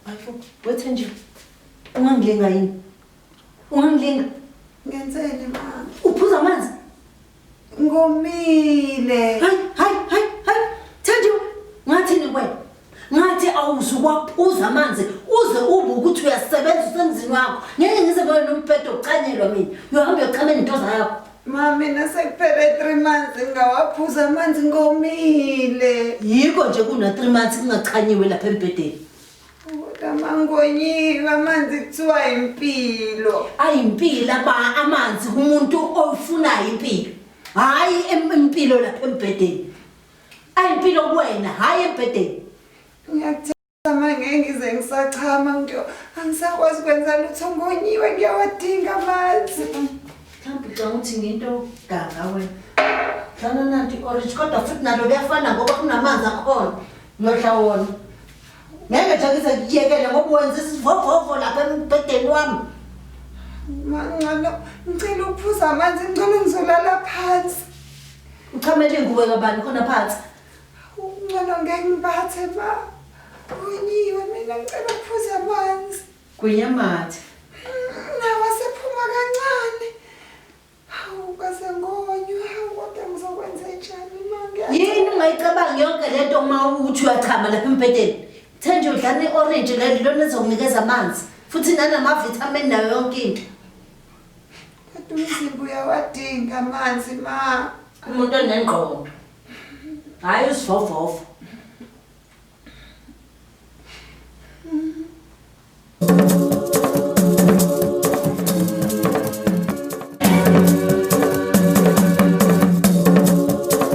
Hayibo, wethe nje. Ungangilinga yini? Ungangilinga? Ngenzeni mama? Uphuza amanzi? Ngomile. Hayi, hayi, hayi, hayi. Thenjiwe, ngathini kuwena? Ngathi awuzukwaphuza amanzi uze ube ukuthi uyasebenza usemzini wakho. Ngeke ngize bona nombhedo ukuchanyelwa mina. Uyohamba uyochamela into zakho. Ma mina sekuphele 3 months ngawaphuza amanzi ngomile. Yikho nje kuna 3 months kungachanyiwe lapha embhedeni. Kodwa mangonyiwe amanzi kuthiwa impilo. Ayimpilo ba amanzi kumuntu oyifunayo impilo. Hayi impilo lapha embhedeni. Ayimpilo kuwena, hayi embhedeni. Ngiyakuthanda ngeke ngize ngisachama ngiyo angisakwazi kwenza lutho ngonyiwe ngiyawadinga amanzi. Mhlawumbe ucabanga ukuthi ngento ganga wena. Dlana nanti i-orange kodwa futhi nalo liyafana ngoba kunamanzi akhona. Ngiyodla wona. Ngeke nje ngize ngiyekele ngoba wenza isivovovo lapha embhedeni wami. Ma ngcono ngicela ukuphuza amanzi ngcono ngizolala phansi. Uchamele ingubo kabani khona phansi. Ngcono ngeke ngiphathe ma. Ngonyiwe mina ngicela ukuphuza amanzi. Gwinya amathe. Nawa sephuma kancane. Hawu kaze ngonywa, hawu kodwa ngizokwenza njani ma ngiyathanda. Yini ungayicabangi yonke lento uma ukuthi uyachama lapha embhedeni? Thenje udlana i-orange leli lona ezokunikeza amanzi futhi nanama-vitamin nayo yonke into. Kodwa umzimba uyawadinga amanzi ma. Umuntu onengqondo. Hhayi usivovovo.